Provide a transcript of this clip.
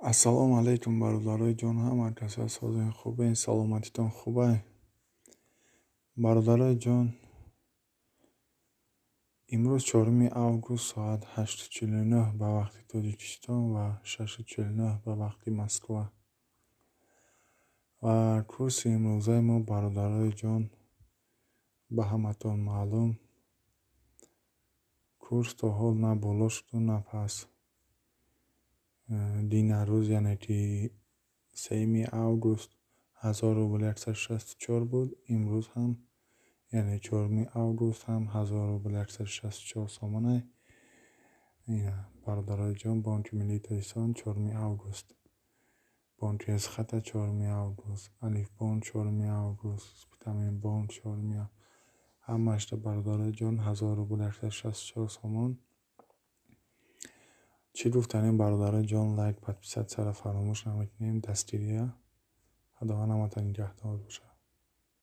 Ассалому алайкум, бародарои ҷон, ҳама каса созен, хубен, саломатитон хубай? Бародарои ҷон, имрӯз 4 август, соат 8:49 ба вақти Тоҷикистон ва 6:49 ба вақти Москва. Ва курси имрӯзаи мо, бародарои ҷон, ба ҳаматон маълум, курс то ҳол на боло шуду, на паст. Динарӯз, яъне ки 3 август, 1000 рубл 164 буд, имрӯз ҳам, яъне 4 август ҳам, 1000 рубл 164 сомонай. Бародарои ҷон, Бонки Миллии Тоҷикистон, 4 август, Бонки Эсхата, 4 август, Алифбонк, 4 август, Спитамен бонк, 4, ҳамаашда, бародарои ҷон, 1000 рубл 164 сомон. Чӣ гуфтанем, бародарои ҷон? Лайк, подписаться ро фаромӯш намекунем, дастгирия. Худованд ҳаматон нигаҳдор бошад.